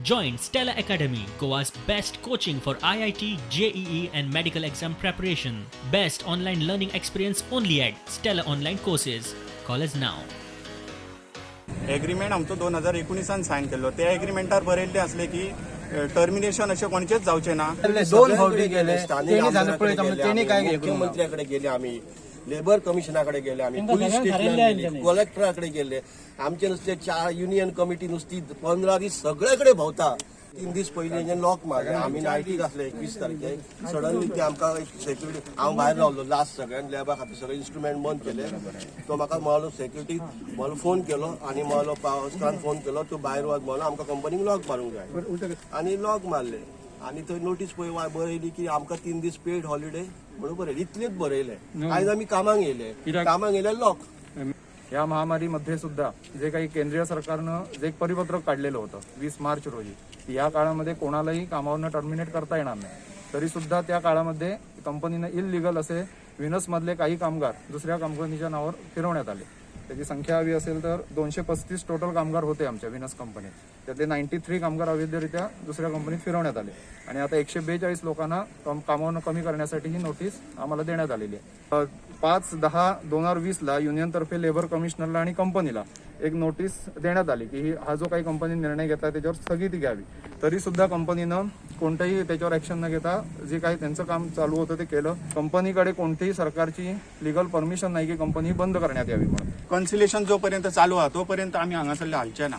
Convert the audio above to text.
Join Stella Academy, Goa's best coaching for IIT, JEE, and medical exam preparation. Best online learning experience only at Stella Online Courses. Call us now. Agreement आमचो 2019 sign केल्लो. त्या एग्रीमेंटार बरयल्लें आसलें की termination अशें कोणाचेंच जावचें ना. दोन फावटी गेले. स्थानिक तेणी जाणा आमदाराकडे पळयत गेले तेणी आमी, काय हे करूंक ना. मुख्यमंत्र्याकडे गेले आम्ही, लेबर कमिशनाकडे गेले आम्ही, पोलीस स्टेशनात गेले, कलेक्टराकडे गेले. आमचे नुसते चार युनियन कमिटी नुसती 15 दीस सगळेकडे भोंवता. 3 दीस पयलीं हेंचे लॉक मारले. आमी नायटीक आसले 21 तारखेक. सडनली ते आमकां एक सेक्युरिटी, हांव भायर रावलो लास्ट, सगळ्यांक लॅबा खातीर सगळे इन्स्ट्रुमेंट बंद केले. तो म्हाका म्हणलो, सेक्युरिटी म्हणलो, फोन केलो आनी म्हणलो, पावसान फोन केलो, तूं भायर वच म्हणलो, आमकां कंपनीक लॉक मारूंक जाय. आनी लॉक मारले आनी थंय नोटीस पळय बरयली की आमकां 3 दीस पेड हॉलिडे म्हणून बरयले. इतलेच बरयले. आयज आमी कामाक येयले, कामाक येयले लॉक. या महामारीमध्ये सुद्धा जे काही केंद्रीय सरकारनं जे एक परिपत्रक काढलेलं होतं 20 मार्च रोजी की या काळामध्ये कोणालाही कामावरनं टर्मिनेट करता येणार नाही, तरी सुद्धा त्या काळामध्ये कंपनीनं इलिगल असे विनसमधले काही कामगार दुसऱ्या कंपनीच्या नावावर फिरवण्यात आले. त्याची संख्या हवी असेल तर 235 टोटल कामगार होते आमच्या विनस कंपनीत. त्यातले 93 कामगार अवैधरित्या दुसऱ्या कंपनीत फिरवण्यात आले आणि आता 142 लोकांना कामावरनं कमी करण्यासाठी ही नोटीस आम्हाला देण्यात आलेली आहे. 5/10/2020ला युनियनतर्फे लेबर कमिशनरला आणि कंपनीला एक नोटीस देण्यात आली की हा जो काही कंपनीने निर्णय घेतला त्याच्यावर स्थगिती घ्यावी. तरी सुद्धा कंपनीनं कोणतंही त्याच्यावर ऍक्शन न घेता जे काही त्यांचं काम चालू होतं ते केलं. कंपनीकडे कोणतीही सरकारची लिगल परमिशन नाही की कंपनी बंद करण्यात यावी म्हणून. कन्सिलेशन जोपर्यंत चालू आहा तोपर्यंत आमी हांगासरले हालचे ना.